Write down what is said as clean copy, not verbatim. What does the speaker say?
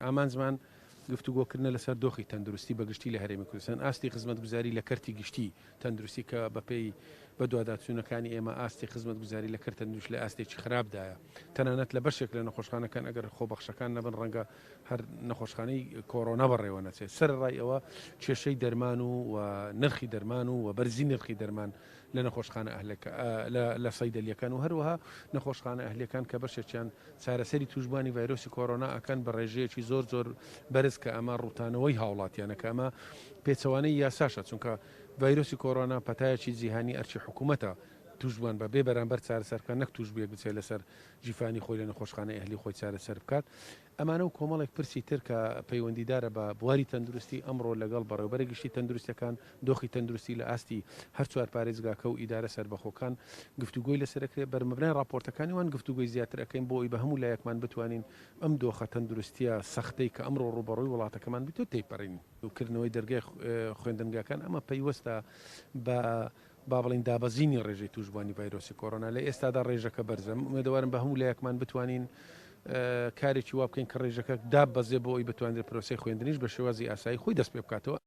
ئامانجمان گفتوگۆکردنە لەسەر دۆخی تەندروستی بە گشتی لە هەرێمی کوردستان، ئاستی خزمەتگوزاری لە کەرتی گشتی تەندروستی کە بەپێی بەدواداچوونەکانی ئێمە ئاستی خزمەتگوزاری لە کەرت تەندروستی لە ئاستێکی خراپدایە، تەنانەت لە بەشێک لە نەخۆشخانەکان ئەگەر خۆبەخشەکان نەبن ڕەنگە هەر نەخۆشخانەی کۆرۆنا بەڕێوە نەچێت. سەرەڕای ئەوە کێشەی دەرمان و و نرخی دەرمان و و بەرزی نرخی دەرمان لە نەخۆشخانە ئەهلەکە لە سەیدەلیەکان و هەروەها نەخۆشخانە ئەهلیەکان کە بەشێکیان چارەسەری تووشبووانی ڤایرۆسی کۆرۆنا ئەکەن بە ڕێژەیەکی زۆر زۆر بەرز کە ئەمە ڕووتانەوەی هاوڵاتیانە کە ئەمە پێچەوانەی یاساشە چونکە ڤایرۆسی کۆرۆنا پەتایەکی جیهانی ئەرکی حکوومەتە تووشبووان بە بێ بەرامبەر چارەسەر بکات نەک تووشبوویەک بچێت لەسەر گیرفانی خۆی لە نەخۆشخانەی ئەهلی خۆی چارەسەر بکات. ئەمانە و کۆمەڵێک پرسی تر کە پەیوەندیدارە بە بواری تەندروستی، ئەمڕۆ لەگەڵ بەڕێوەبەرە گشتی تەندروستیەکان، دۆخی تەندروستی لە ئاستی هەر چوار پارێزگاکە و ئیدارە سەربەخۆکان گفتوگۆی لەسەر ئەکرێت، بەرمەبنای ڕاپۆرتەکانی وان گفتوگۆی زیاتر ئەکەین بۆ ئەوەی بە هەموو لایەکمان بتوانین ئەم دۆخە تەندروستیە سەختەی کە ئەمڕۆ ڕووبەڕووی وڵاتەکەمان بیتەوە تێیپەڕینین. کردنەوەی دەرگای خوێندنگاکان ئەمە پەیوەستە بە با بڵێین دابەزینی ڕێژەی تووشبووانی ڤایرۆسی کۆرۆنا لە ئێستادا ڕێژەکە بەرزە، ئومێدەوارم بە هەموو لایەکمان بتوانین کارێکی وا بکەین کە ڕێژەکە داببەزێ بۆ ئەوەی بتوانرێت پرۆسەی خوێندنیش بە شێوازی ئاسایی خۆی دەست پێ بکاتەوە.